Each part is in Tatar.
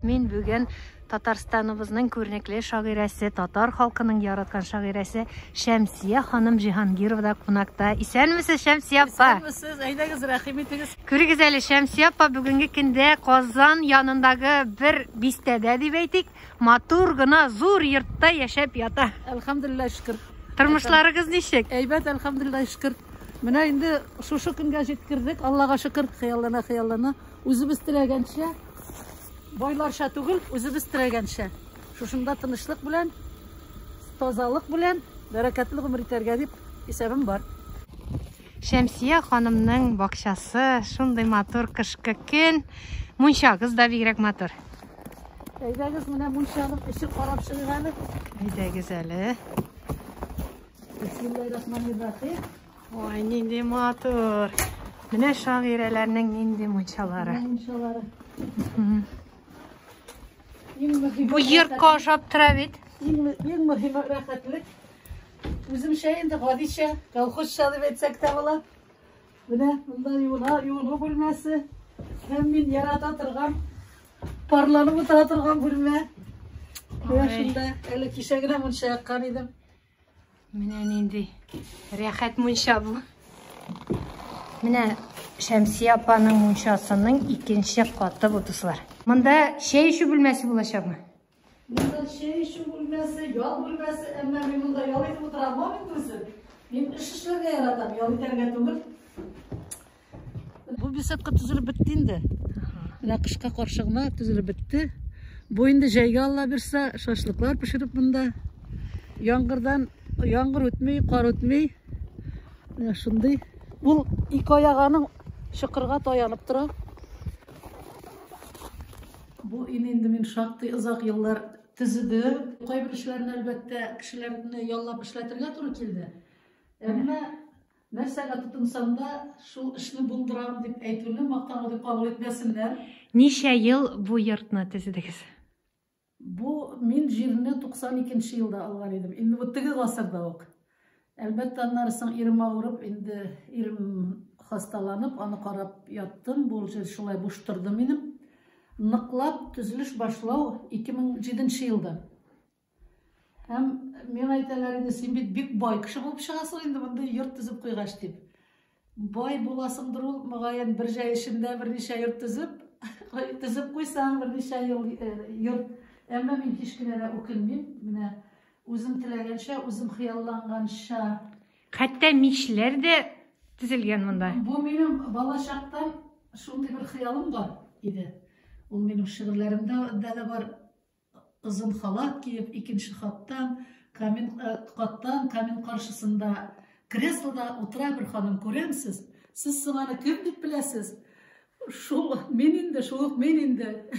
Мин бүген Татарстаныбызның күренекле шагыйрәсе, татар халкының яраткан шагыйрәсе Шәмсия ханым Җиһангировада кунакта. Исәнмесез, Шәмсия апа! Исәнмесез, әйдәгез, рәхим итегез. Күрегез әле, Шәмсия апа бүгенге көндә Казан янындагы бер бистәдә дип әйтик, матур гына зур йортта яшәп ята. Әлхәмдүлилләһ, шөкер. Тормышларыгыз ничек? Әйбәт, әлхәмдүлилләһ, шөкер. Менә инде шушы көнгә җиткердек, Аллага шөкер, хыяллана-хыяллана. Үзебез теләгәнчә, байларча түгел, үзебез теләгәнчә. Шушында тынычлык белән, тазалык белән, бәрәкәтле гомер итәргә дип исәбем бар. Шәмсия ханымның бакчасы шундый матур кышкы көн. Мунчагыз да бигрәк матур. Әйдәгез, менә мунчаның эчен карап чыгыйк әле. Әйдәгез әле. Бисмиллаһир-рахманир-рахим. Ой, нинди матур. Менә шагыйрәләрнең нинди мунчалары. Мунчалары. Иң мөһиме Бу йортка ошап тора бит. Иң мөһиме рәхәтлек. Үземчә инде гадичә, колхозча дип әйтсәк тә була. Менә монда юына, юыну бүлмәсе. Һәм мин ярата торган, парланып утыра торган бүлмә. Менә шунда әле кичә генә мунча яккан идем. Менә нинди рәхәт мунча бу. Менә Шәмсия апаның мунчасының икенче каты бу, дуслар. Монда чәй эчү бүлмәсе булачакмы? Монда чәй эчү бүлмәсе, ял бүлмәсе, әмма мин монда ял итеп утыра алмам инде үзем. Мин эш эшләргә яратам, ял итәргә түгел. Бу беседка төзелеп бетте инде. Менә кышка каршы гына төзелеп бетте. Бу инде җәйгә Алла бирсә, шашлыклар пешереп монда. Яңгырдан яңгыр үтми, кар үтми. Менә шундый. Ул ике аяганың чокырга таянып тора. Бу өйне инде мин шактый озак еллар төзедем. Кайбер эшләрне, әлбәттә, кешеләрне яллап эшләтергә туры килде. Әмма Нәрсәгә тотынсам да, шул эшне булдырам дип әйтүне мактану дип кабул итмәсеннәр. Ничә ел бу йортны төзедегез? Бу мин җирне 92 нче елда алган идем. Инде бу теге гасырда ук. Әлбәттә, аннары соң ирем авырып, инде ирем хасталанып, аны карап яттым. Бу җир шулай буш торды минем. Ныклап төзелеш башлау 2007 нче елда. Һәм миңа әйтәләр инде, син бит бик бай кеше булып чыгасың инде мондый йорт төзеп куйгач дип. Бай буласыңдыр ул, мөгаен, бер җәй эчендә берничә йорт төзеп, төзеп куйсаң, берничә ел э, йорт. Әмма мин һич кенә дә үкенмим. Менә үзем теләгәнчә, үзем хыялланганча. Хәтта мичләр дә төзелгән монда. Бу минем балачактан шундый бер хыялым бар иде. Ул минем шигырьләремдә дә бар. Озын халат киеп, икенче хаттан, камин, э, каттан камин каршысында креслода утыра бер ханым күрәмсез? Сез соң аны кем дип беләсез? Шул мин инде, шул ук мин инде.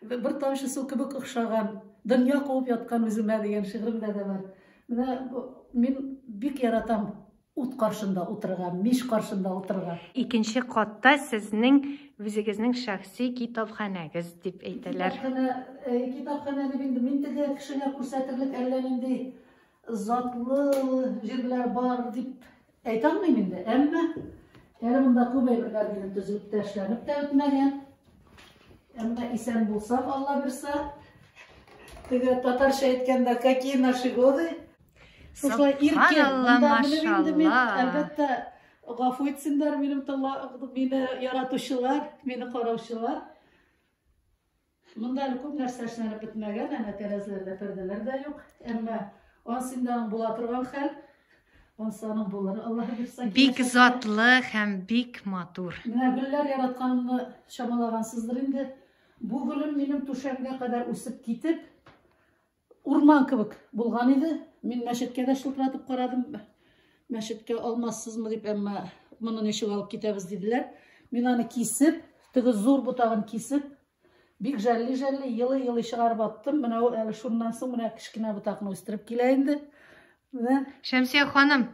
Бер тамчы су кебек охшаган, дөнья куып яткан үземә дигән шигыремдә дә бар. Менә мин бик яратам Ут каршында утырырга, мич каршында утырырга. Икенче катта сезнең үзегезнең шәхси китапханәгез дип әйтәләр. Китапханә, китапханә дип инде мин теге кешегә күрсәтерлек әллә нинди затлы җирләр бар дип әйтә алмыйм инде. Әмма әле монда күп әйберләр минем төзелеп тә, эшләнеп тә бетмәгән. Әмма исән булсам, Алла бирсә, теге татарча әйткәндә, какие наши годы, Шушылай иркен. Монда менеп инде мин, әлбәттә, гафу итсеннәр минем тыңла, мине яратучылар, мине караучылар. Монда әле күп нәрсә эшләнеп бетмәгән, әнә тәрәзәләрдә пәрдәләр дә юк. Әмма ансы инде аның була торган хәл. Ансы аның булыр, Аллаһ бирсә. Бик затлы һәм бик матур. Менә гөлләр яратканымны чамалагансыздыр инде. Бу гөлем минем түшәмгә кадәр үсеп китеп, Урман кебек булган иде. Мин мәчеткә дә шылтыратып карадым. Мәчеткә алмассызмы дип, әмма моны ничек алып китәбез диделәр. Мин аны кисеп, теге зур ботагын кисеп, бик жәлли-жәлли, елый-елый чыгарып аттым. Менә ул әле шуннан соң менә кечкенә ботакны үстереп килә инде. Менә. Шәмсия ханым,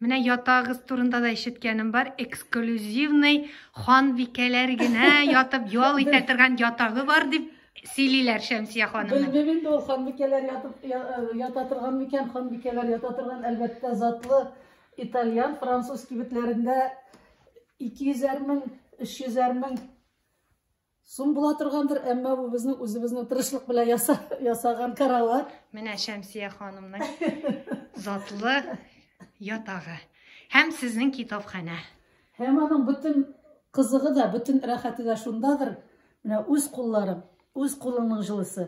менә ятагыз турында да ишеткәнем бар. Эксклюзивный ханбикәләр генә ятып ял итә торган ятагы бар дип сөйлиләр Шәмсия ханымның. Белмим инде ул ханбикәләр ятып ята торган микән? Ханбикәләр ята торган, әлбәттә, затлы итальян, француз кибетләрендә 200 мең, 300 мең. Сум була торгандыр, әмма бу безнең үзебезнең тырышлык белән ясаган карават. Менә Шәмсия ханымның затлы ятагы. Һәм сезнең китапханә. Һәм аның бөтен кызыгы да, бөтен рәхәте дә шундадыр. Менә үз кулларым, үз кулыңның җылысы.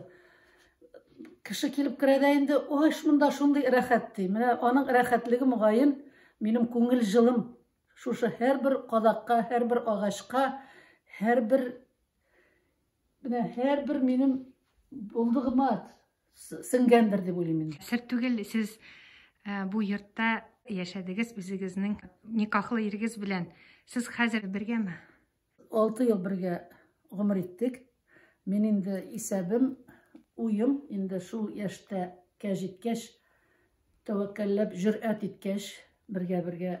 Кеше килеп керә дә инде, ой, шунда шундый рәхәт ди. Менә аның рәхәтлеге мөгаен минем күңел җылым. Шушы һәрбер кадакка, һәрбер агачка, һәрбер менә һәрбер минем булдыгыма сеңгәндер дип уйлыйм инде. Сер түгел, сез бу йортта яшәдегез үзегезнең никахлы ирегез белән. Сез хәзер бергәме? 6 ел бергә гомер иттек. Мин инде исәбем, уем инде шул яшьтә җиткәч, тәвәккәлләп җөрьәт иткәч, бергә-бергә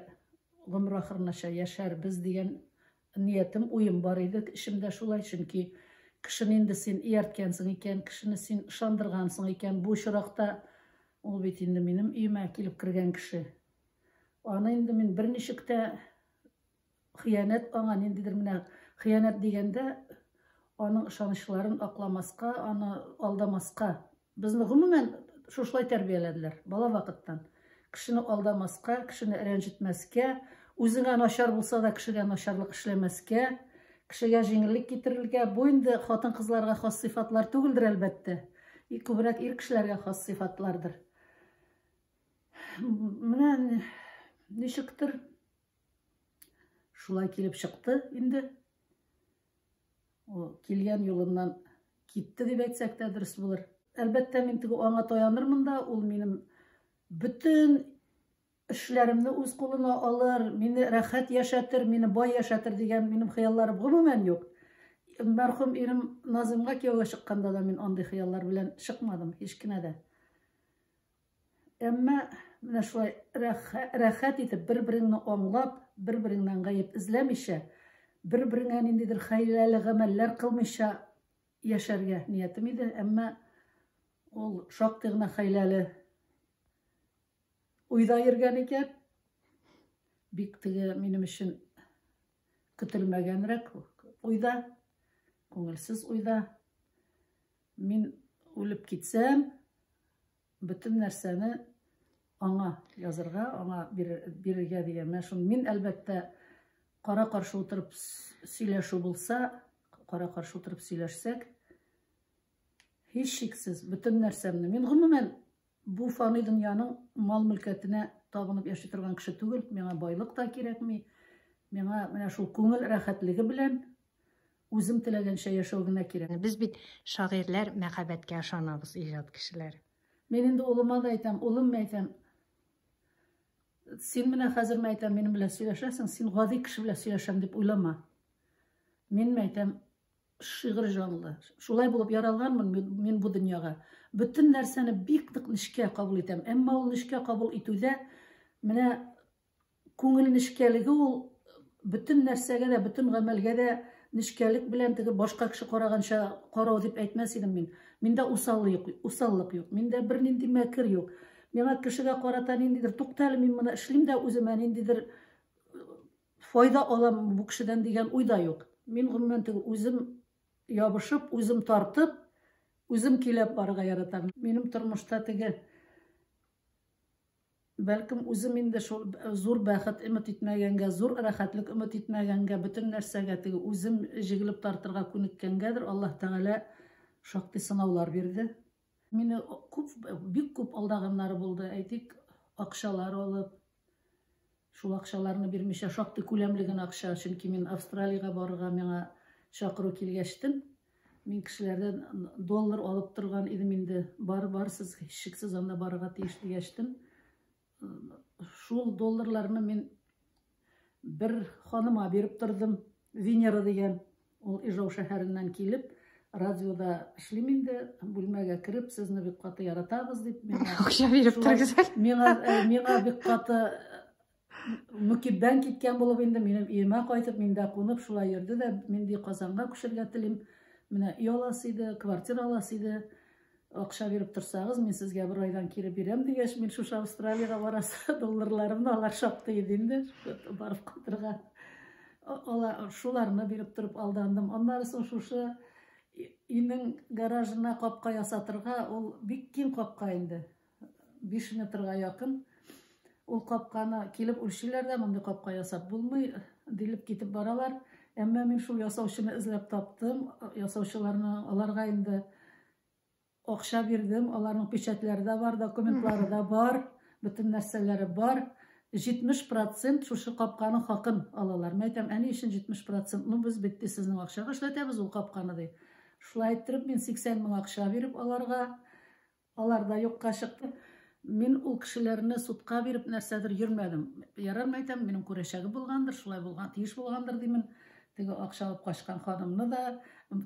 гомер ахырынача яшәрбез дигән ниятем, уем бар иде эчемдә шулай, чөнки кешене инде син иярткәнсең икән, кешене син ышандыргансың икән, бу очракта ул бит инде минем өемә килеп кергән кеше. Аны инде мин берничек тә хыянәт аңа ниндидер менә хыянәт дигәндә аның ышанычларын акламаска, аны алдамаска. Безне гомумән шушылай тәрбияләделәр бала вакыттан. Кешене алдамаска, кешене рәнҗетмәскә, үзеңә начар булса да кешегә начарлык эшләмәскә, кешегә җиңеллек китерергә. Бу инде хатын-кызларга хас сыйфатлар түгелдер әлбәттә. Күбрәк ир кешеләргә хас сыйфатлардыр. Менә ничектер шулай килеп чыкты инде. Ул килгән юлыннан китте дип әйтсәк тә дөрес булыр. Әлбәттә, мин теге аңа таянырмын да, ул минем бөтен эшләремне үз кулына алыр, мине рәхәт яшәтер, мине бай яшәтер дигән минем хыялларым гомумән юк. Мәрхүм ирем Назымга кияүгә чыкканда да мин андый хыяллар белән чыкмадым һич кенә дә. Әмма менә шулай рәхәт итеп бер-береңне аңлап, бер-береңнән гаеп эзләмичә, бер-береңә ниндидер хәйләле гамәлләр кылмыйча яшәргә ниятем иде, әмма ул шактый гына хәйләле уйда йөргән икән. Бик теге минем өчен көтелмәгәнрәк уйда, күңелсез уйда. Мин үлеп китсәм, бөтен нәрсәне аңа язырга, аңа бирергә дигән. Менә шуны мин әлбәттә кара-каршы утырып сөйләшү булса, кара-каршы утырып сөйләшсәк, һичшиксез бөтен нәрсәмне. Мин гомумән бу фани дөньяның мал-мөлкәтенә табынып яши торган кеше түгел. Миңа байлык та кирәкми. Миңа менә шул күңел рәхәтлеге белән үзем теләгәнчә яшәү генә кирәк. Без бит шагыйрьләр мәхәббәткә ышанабыз, иҗат кешеләре. Мин инде улыма да әйтәм, улым әйтәм, син менә хәзер мә әйтәм, минем белән сөйләшәсең, син гади кеше белән сөйләшәм дип уйлама. Мин әйтәм, шигырь җанлы. Шулай булып яралганмын мин бу дөньяга. Бөтен нәрсәне бик нык нечкә кабул итәм. Әмма ул нечкә кабул итүдә менә күңел нечкәлеге ул бөтен нәрсәгә дә, бөтен гамәлгә дә нечкәлек белән теге башка кеше караганча карау дип әйтмәс идем мин. Миндә усаллык юк, миндә бернинди мәкер юк. Миңа кешегә карата ниндидер, тукта әле мин моны эшлим дә үземә ниндидер файда алам бу кешедән дигән уй да юк. Мин гомумән теге үзем ябышып, үзем тартып, үзем көйләп барырга яратам. Минем тормышта теге бәлкем үзем инде шул зур бәхет өмет итмәгәнгә, зур рәхәтлек өмет итмәгәнгә, бөтен нәрсәгә теге үзем җигелеп тартырга күнеккәнгәдер, Аллаһ Тәгалә шактый сынаулар бирде. Мине күп, бик күп алдаганнары булды. Әйтик, акчалар алып, шул акчаларны бирмичә, шактый күләмле генә акча, чөнки мин Австралиягә барырга миңа чакыру килгәчтен, мин кешеләрдән доллар алып торган идем инде. Бар, бар, сез һичшиксез анда барырга тиеш дигәчтен, шул долларларны мин бер ханыма биреп тордым, Венера дигән, ул Ижау шәһәреннән килеп, радиода эшлим инде, бүлмәгә кереп, сезне бик каты яратабыз дип, миңа акча биреп торыгыз әле. Миңа бик каты мөкиббән киткән булып инде минем өемә кайтып, миндә кунып шулай йөрде дә, мин ди Казанга күчәргә телим. Менә өй аласы иде, квартира аласы иде. Акча биреп торсагыз, мин сезгә бер айдан кире бирәм дигәч, мин шушы Австралиягә барасы долларларымны алар шактый иде инде, барып кайтырга. Шуларны биреп торып алдандым. Аннары соң шушы өйнең гаражына капка ясатырга, ул бик киң капка инде. 5 метрга якын. Ул капканы килеп үлчиләр дә, мондый капка ясап булмый, дилеп китеп баралар. Әмма мин шул ясаучыны эзләп таптым. Ясаучыларны аларга инде акча бирдем, аларның печатьләре дә бар, документлары да бар, бөтен нәрсәләре бар. 70% шушы капканың хакын алалар. Мин әйтәм, ә ни өчен 70%? Ну, без бит сезнең акчага эшләтәбез ул капканы, ди. Шулай иттереп, мин 80 мең акча биреп аларга, алар да юкка чыкты. Мин ул кешеләрне судка биреп нәрсәдер йөрмәдем. Ярар, мин әйтәм, минем күрәчәге булгандыр, шулай булган, тиеш булгандыр димен. Теге акча алып качкан ханымны да,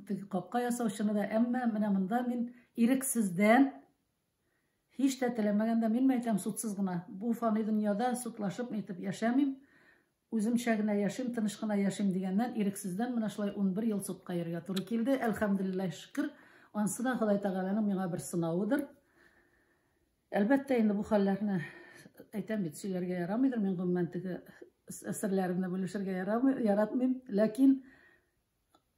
теге капка ясаучыны да, әмма менә монда мин ирексездән, һич тә теләмәгәндә, мин әйтәм, судсыз гына. Бу фани дөньяда судлашып нитеп яшәмим, үземчә генә яшим, тыныч кына яшим дигәннән, ирексездән менә шулай 11 ел судка йөрергә туры килде. Әлхәмдүлилләһ, шөкер. Ансы да Ходай Тәгаләнең миңа бер сынавыдыр. Әлбәттә, инде бу хәлләрне әйтәм бит, сөйләргә ярамыйдыр. Мин гомумән теге серләремне бүлешергә яратмыйм. Ләкин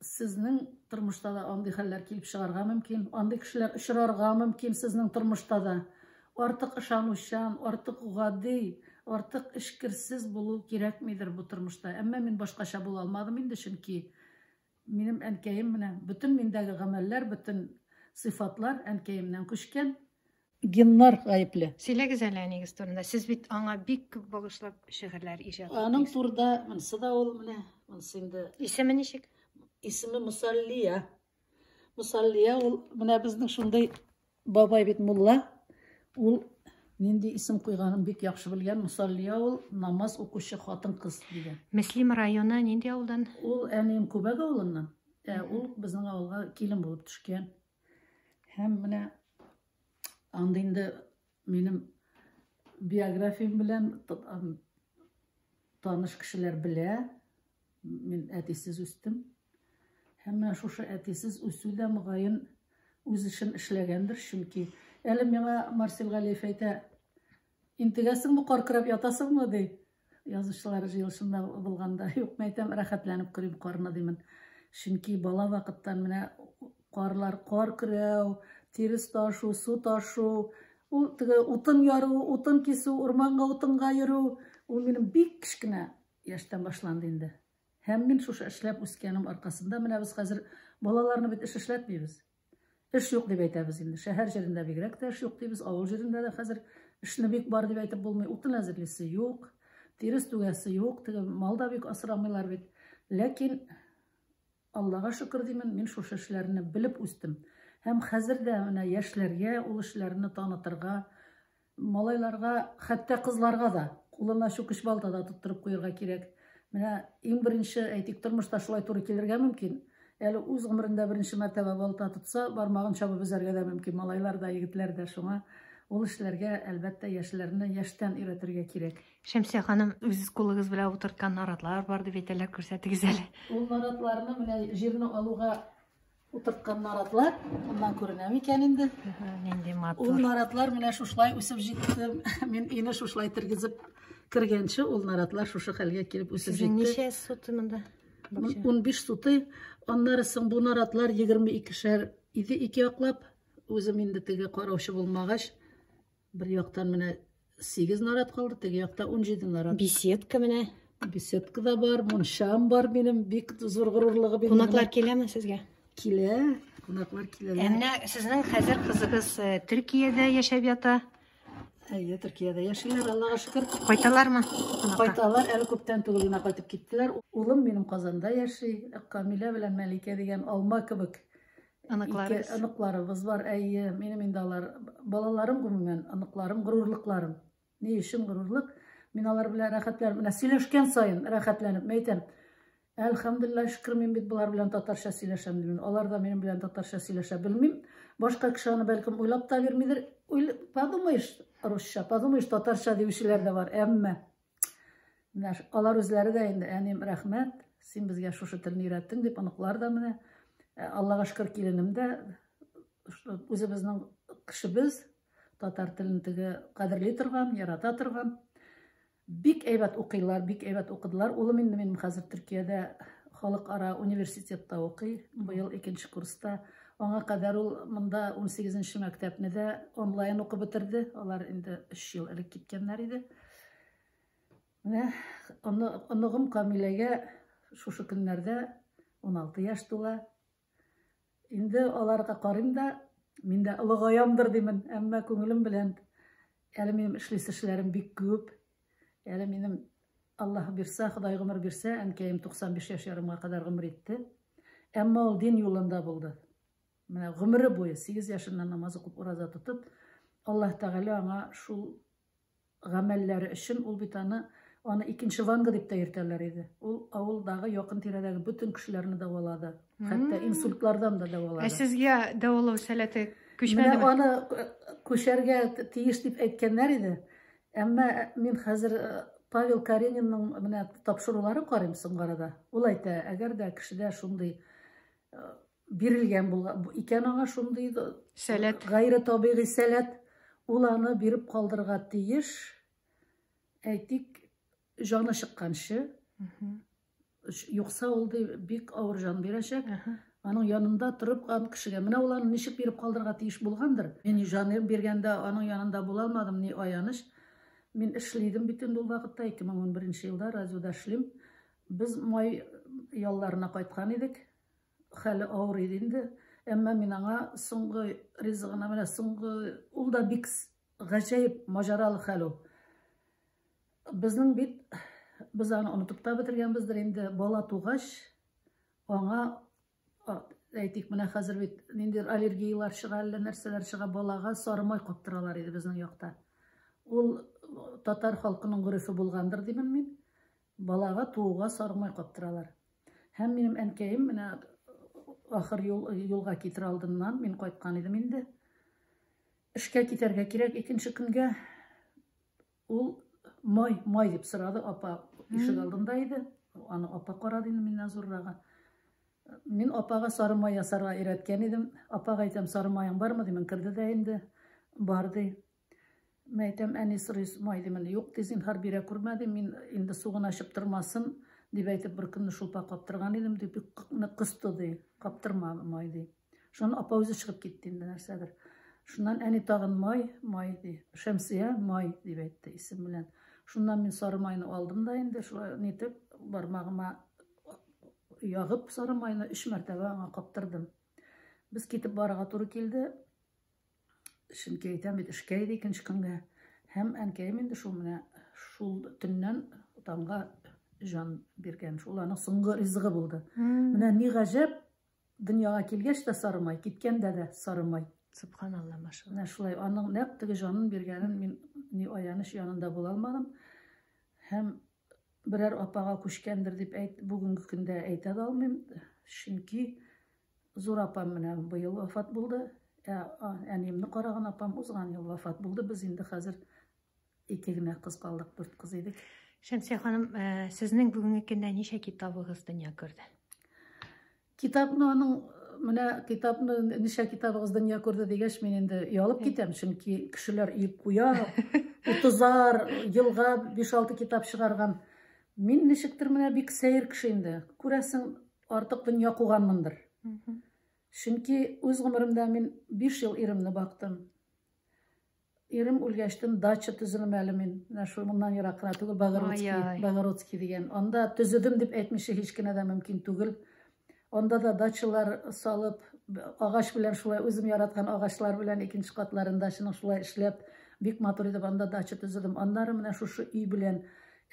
сезнең тормышта да андый хәлләр килеп чыгарга мөмкин, андый кешеләр очрарга мөмкин сезнең тормышта да. Артык ышанучан, артык гади, артык эчкерсез булу кирәкмидер бу тормышта. Әмма мин башкача була алмадым инде, чөнки минем әнкәем менә бөтен миндәге гамәлләр, бөтен сыйфатлар әнкәемнән күчкән. Геннар гаепле. Сөйләгез әле әнигез турында. Сез бит аңа бик күп багышлап шигырьләр иҗат иттегез. Аның турында монысы да ул менә, монысы инде. Исеме ничек? Исеме Мусаллия. Мусаллия ул менә безнең шундый бабай бит мулла. Ул нинди исем куйганын бик яхшы белгән. Мусаллия ул намаз укучы хатын-кыз дигән. Мөслим районы нинди авылдан? Ул әнием Күбәк авылыннан. Ул безнең авылга килен булып төшкән. Һәм менә анда инде минем биографиям белән таныш кешеләр белә. Мин әтисез үстем. Һәм менә шушы әтисез үсү дә мөгаен үз эшен эшләгәндер, чөнки әле миңа Марсель Галиев әйтә, интегәсеңме, кар көрәп ятасыңмы, ди. Язучылар җыелышында булганда, юк, мин әйтәм, рәхәтләнеп көрим карны, димен. Чөнки бала вакыттан менә карлар, кар көрәү, тирес ташу, су ташу, ул теге утын яру, утын кисү, урманга утынга йөрү, ул минем бик кечкенә яшьтән башланды инде. Һәм мин шушы эшләп үскәнем аркасында менә без хәзер балаларны бит эш эшләтмибез. Эш юк дип әйтәбез инде. Шәһәр җирендә бигрәк тә эш юк дибез, авыл җирендә дә хәзер эшне бик бар дип әйтеп булмый. Утын әзерлисе юк, тирес түгәсе юк, теге мал да бик асрамыйлар бит. Ләкин Аллага шөкер димен, мин шушы эшләрне белеп үстем. Һәм хәзер дә менә яшьләргә ул эшләрне танытырга, малайларга, хәтта кызларга да кулына чүкеч балта да тоттырып куярга кирәк. Менә иң беренче, әйтик, тормышта шулай туры килергә мөмкин. Әле үз гомерендә беренче мәртәбә балта тотса, бармагын чабып өзәргә дә мөмкин. Малайлар да, егетләр дә шуңа ул эшләргә, әлбәттә, яшьләрне яшьтән өйрәтергә кирәк. Шәмсия ханым, үз кулыгыз белән утырткан наратлар бар дип әйтәләр, күрсәтегез әле. Ул наратларны менә җирне алуга утырткан наратлар, моннан күренә микән инде? Нинди матур. Ул наратлар менә шушылай үсеп җитте. Мин өйне шушылай тергезеп кергәнче, ул наратлар шушы хәлгә килеп үсеп Сезнең җитте. ничә сутый монда? 15 сутый. Аннары соң бу наратлар 22-шәр иде ике яклап. Үзем инде теге караучы булмагач, бер яктан менә 8 нарат калды, теге якта 17 нарат. Беседка менә. Беседка да бар, мунчам бар минем, бик зур горурлыгы минем. Кунаклар киләме сезгә? Килә, кунаклар киләләр. Ә менә сезнең хәзер кызыгыз Төркиядә яшәп ята. Әйе, Төркиядә яшиләр, Аллага шөкер. Кайталармы? Кунакка? Кайталар, әле күптән түгел генә кайтып киттеләр. Улым минем Казанда яши, Камилә белән Мәликә дигән алма кебек Оныкларыгыз. Ике оныкларыбыз бар. Әйе, минем инде алар балаларым гомумән, оныкларым горурлыкларым. Ни өчен горурлык? Мин алар белән рәхәтләнеп, менә сөйләшкән саен рәхәтләнеп, мин әйтәм, әлхәмдүлилләһ, шөкер, мин бит болар белән татарча сөйләшәм дим. Алар да минем белән татарча сөйләшә белмим. Башка кеше аны бәлкем уйлап та бирмидер. Подумаешь, русча, подумаешь, татарча диючеләр дә бар. Әмма менә алар үзләре дә инде, әнием, рәхмәт, син безгә шушы телне өйрәттең дип, оныклар да менә, Аллага шөкер, киленем дә үзебезнең кешебез, татар телен теге кадерли торган, ярата торган. Бик әйбәт укыйлар, бик әйбәт укыдылар. Улым инде минем хәзер Төркиядә халыкара университетта укый, быел икенче курста. Аңа кадәр ул монда 18 мәктәпне дә онлайн укып бетерде. Алар инде 3 ел элек киткәннәр иде. Менә оныгым Камиләгә шушы көннәрдә 16 яшь тула. Инде аларга карыйм да, мин дә олыгаямдыр димен, әмма күңелем белән әле минем эшлисе эшләрем бик күп. Әле минем Аллаһ бирсә, Ходай гомер бирсә, әнкәем 95 яшь ярымга кадәр гомер итте. Әмма ул дин юлында булды. Менә гомере буе 8 яшеннән намаз укып, ураза тотып, Аллаһ Тәгалә аңа шул гамәлләре өчен ул бит аны аны икенче Ванга дип тә йөртәләр иде. Ул авылдагы якын тирәдәге бөтен кешеләрне дәвалады. Хәтта инсультлардан да дәвалады. Ә сезгә дәвалау сәләте күчмәдеме? Менә аны күчәргә тиеш дип әйткәннәр иде. Әмма мин хәзер Павел Каренинның менә тапшыруларын карыйм соңгы арада. Ул әйтә, әгәр дә кешедә шундый бирелгән булган икән аңа шундый сәләт, гайре табигый сәләт, ул аны биреп калдырырга тиеш. Әйтик, җаны чыкканчы. Юкса ул ди бик авыр җан бирәчәк. Аның янында торып калган кешегә. Менә ул аны ничек биреп калдырырга тиеш булгандыр. Мин җаны биргәндә аның янында була алмадым, ни аяныч. Мин эшли идем бит инде ул вакытта, 2011 елда радиода эшлим. Без май ялларына кайткан идек. Хәле авыр иде инде. Әмма мин аңа соңгы ризыгына менә соңгы ул да бик гаҗәеп маҗаралы хәл ул. Безнең бит без аны онытып та бетергәнбездер инде бала тугач аңа әйтик менә хәзер бит ниндидер аллергияләр чыга әллә нәрсәләр чыга балага сары май каптыралар иде безнең якта. Ул татар халкының горефе булгандыр димен мин. Балага тууга сары май каптыралар. Һәм минем әнкәем менә ахыр юл, юлга китер алдыннан мин кайткан идем инде. Эшкә китәргә кирәк икенче көнгә. Ул май, май дип сорады, апа ишек алдында иде. Аны апа карады инде миннән зуррагы. Мин апага сары май ясарга өйрәткән идем. Апага әйтәм, сары маең бармы димен, керде дә инде. Бар ди. Мин әйтәм, әни сорый, май димен. Юк, ди, зинһар бирә күрмә ди, мин инде сугын ачып тормасын, дип әйтеп, бер көнне шулпа каптырган идем, ди, бик нык кысты, ди, каптырма май, ди. Шуннан апа үзе чыгып китте инде нәрсәдер. Шуннан әни тагын май, май, ди. Шәмсия, май, дип әйтте исем белән. Шуннан мин сары майны алдым да инде, шулай нитеп, бармагыма ягып сары майны өч мәртәбә аңа каптырдым. Без китеп барырга туры килде. Чөнки әйтәм бит, эшкә иде икенче көнгә. Һәм әнкәем инде шул менә шул төннән таңга җан биргән. Шул аның соңгы ризыгы булды. Менә ни гаҗәп, дөньяга килгәч тә сары май, киткәндә дә сары май. Субханалла, машалла. Менә шулай аның нәкъ теге җанын биргәнен мин ни аяныч янында була алмадым. Һәм берәр апага күчкәндер дип әйт, бүгенге көндә әйтә дә алмыйм. Чөнки зур апам менә быел вафат булды. Ә әниемне караган апам узган ел вафат булды. Без инде хәзер ике генә кыз калдык, дүрт кыз идек. Шәмсия ханым, сезнең бүгенге көндә ничә китабыгыз дөнья күрде? Китапны аның менә китапны ничә китабыгыз дөнья күрде дигәч, мин инде оялып китәм, чөнки кешеләр өеп куя, утызар елга 5-6 китап чыгарган. Мин ничектер менә бик сәер кеше инде. Күрәсең, артык дөнья куганмындыр. Чөнки үз гомеремдә мин 5 ел иремне бактым. Ирем үлгәчтен дача төзедем әле мин. Менә шул моннан ерак кына түгел, Богородский, Богородский дигән. Анда төзедем дип әйтмичә һич кенә дә мөмкин түгел. Анда да дачалар салып, агач белән шулай үзем яраткан агачлар белән икенче катларын дачаның шулай эшләп, бик матур итеп анда дача төзедем. Аннары менә шушы өй белән.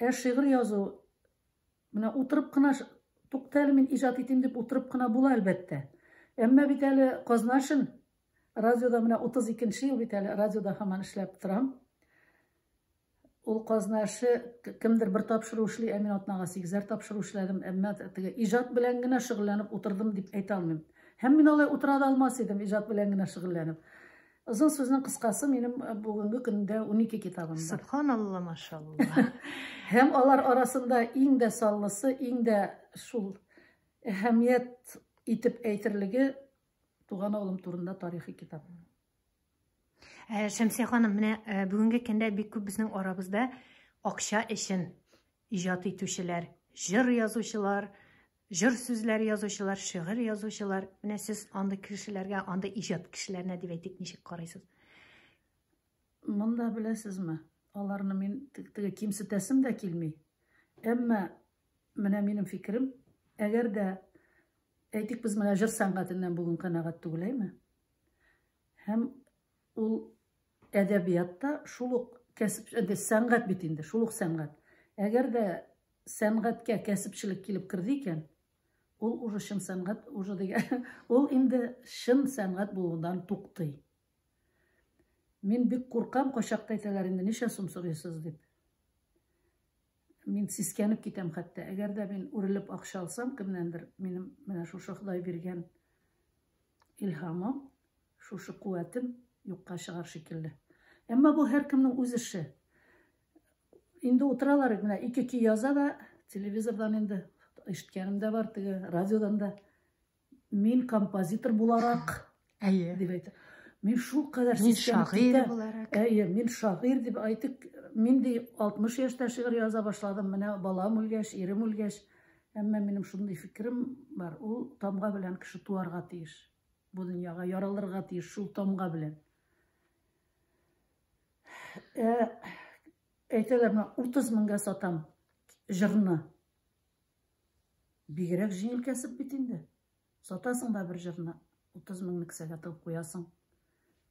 Ә шигырь язу менә утырып кына тукта әле мин иҗат итим дип утырып кына була әлбәттә. Әмма бит әле казна өчен Радиода менә 32 нче ел бит әле радиода һаман эшләп торам. Ул казна эше кемдер бер тапшыру эшли, ә мин атнага сигезәр тапшыру эшләдем. Әмма теге иҗат белән генә шөгыльләнеп утырдым дип әйтә алмыйм. Һәм мин алай утыра да алмас идем иҗат белән генә шөгыльләнеп. Озын сүзнең кыскасы, минем бүгенге көндә 12 китабым бар. Субханалла, машалла. Һәм алар арасында иң дә саллысы, иң дә шул әһәмият итеп әйтерлеге Туган авылым турында тарихи китап. Шәмсия ханым, менә бүгенге көндә бик күп безнең арабызда акча өчен иҗат итүчеләр, җыр язучылар, җыр сүзләре язучылар, шигырь язучылар. Менә сез андый кешеләргә, андый иҗат кешеләренә дип әйтик, ничек карыйсыз? Монда беләсезме, аларны мин теге кимсетәсем дә килми. Әмма менә минем фикерем, әгәр дә әйтик, без менә җыр сәнгатеннән бүген канәгать түгел, әйме? Һәм ул әдәбиятта шул ук кәсеп, инде сәнгать бит инде, шул ук сәнгать. Әгәр дә сәнгатькә кәсепчелек килеп керде икән, ул уже чын сәнгать, уже дигән, ул инде чын сәнгать булудан туктый. Мин бик куркам, кайчакта әйтәләр инде, ничә сум сорыйсыз дип. Мин сискәнеп китәм хәтта. Әгәр дә мин үрелеп акча алсам кемнәндер, минем менә шушы Ходай биргән илһамым, шушы куәтем юкка чыгар шикелле. Әмма бу һәркемнең үз эше. Инде утыралар, менә ике көй яза да, телевизордан инде ишеткәнем дә бар, теге радиодан да. Мин композитор буларак, Әйе. дип әйтә. Мин шул кадәр Мин сискәнеп шагыйрь китәм. буларак. Әйе, мин шагыйрь дип әйтик, мин ди 60 яшьтә шигырь яза башладым, менә балам үлгәч, ирем үлгәч. Әмма минем шундый фикерем бар, ул тамга белән кеше туарга тиеш. Бу дөньяга яралырга тиеш шул тамга белән. Әйтәләр, менә 30 меңгә сатам җырны. Бигрәк җиңел кәсеп бит инде. Сатасың да бер җырны, 30 меңне кесәгә тыгып куясың.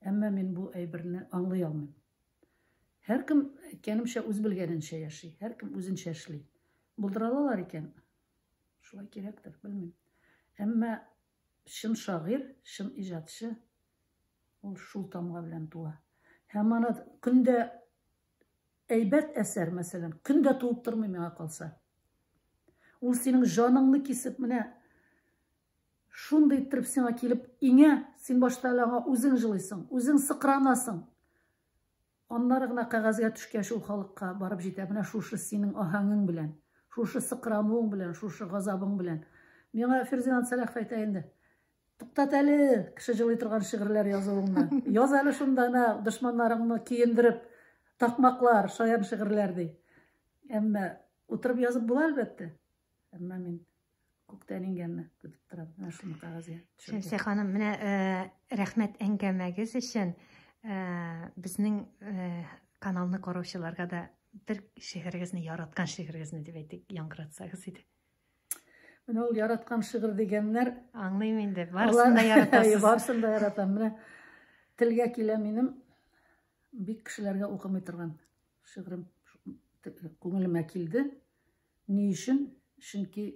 Әмма мин бу әйберне аңлый алмыйм. Һәркем, әйткәнемчә, үз белгәненчә яши, һәркем үзенчә эшли. Булдыра алалар икән, шулай кирәктер, белмим. Әмма чын шагыйрь, чын иҗатчы ул шул тамга белән туа. Һәм аны көндә әйбәт әсәр, мәсәлән, көндә туып тормый миңа калса. Ул синең җаныңны кисеп, менә шундый иттереп сиңа килеп иңә, син башта әле аңа үзең җылыйсың, үзең сыкранасың. Аннары гына кәгазьгә төшкәч ул халыкка барып җитә. Менә шушы синең аһәңең белән, шушы сыкрануың белән, шушы газабың белән. Миңа Фердинанд Сәлахов әйтә инде. Туктат әле, кеше җылый торган шигырьләр язуыңны. Яз әле шунда әнә дошманнарыңны киендереп, такмаклар, шаян шигырьләр ди. Әмма утырып язып була әлбәттә. Әмма мин күктән иңгәнне көтеп торам. Менә шуны кәгазьгә төшерергә. Шәмсия ханым, менә рәхмәт әңгәмәгез өчен. Безнең каналны караучыларга да бер шигырегезне, яраткан шигырегезне дип әйтик, яңгыратсагыз иде. Менә ул яраткан шигырь дигәннәр. Аңлыйм инде, барысын да яратасыз. Барысын да яратам. Менә телгә килә минем бик кешеләргә укымый торган шигырем күңелемә килде. Ни өчен? Чөнки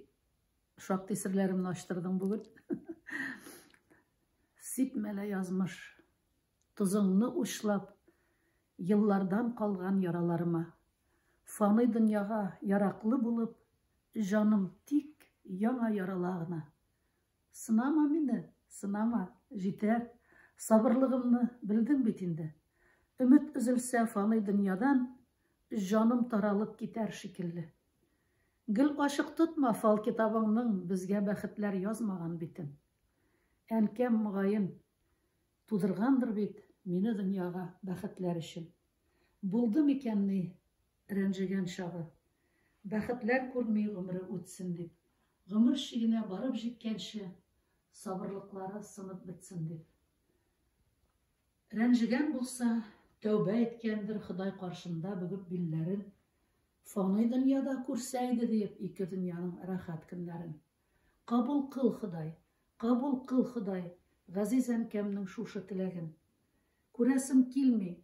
шактый серләремне ачтырдың бүген. Сипмәлә язмыш, тозыңны учлап, еллардан калган яраларыма. Фани дөньяга яраклы булып, җаным тик яңа ярала гына. Сынама мине, сынама, җитәр. Сабырлыгымны белдең бит инде. Өмет өзелсә фани дөньядан, җаным таралып китәр шикелле. Гел ачык тотма фал китабыңның безгә бәхетләр язмаган битен. Әнкәм мөгаен тудыргандыр бит мине дөньяга бәхетләр өчен. Булды микән ни рәнҗегән чагы? Бәхетләр күрми гомере үтсен дип. Гомер чигенә барып җиткәнче сабырлыклары сынып бетсен дип. Рәнҗегән булса, тәүбә иткәндер Ходай каршында бөгеп билләрен. Фани дөньяда күрсә иде диеп ике дөньяның рәхәт көннәрен. Кабул кыл, Ходай, кабул кыл, Ходай, газиз әнкәмнең шушы теләген. Күрәсем килми,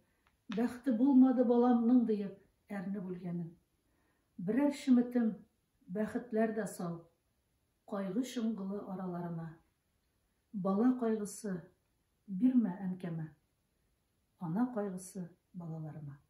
бәхте булмады баламның диеп әрнеп үлгәнен. Берәр чеметем бәхетләр дә сал, кайгы чоңгылы араларына. Бала кайгысы бирмә әнкәмә, ана кайгысы балаларыма.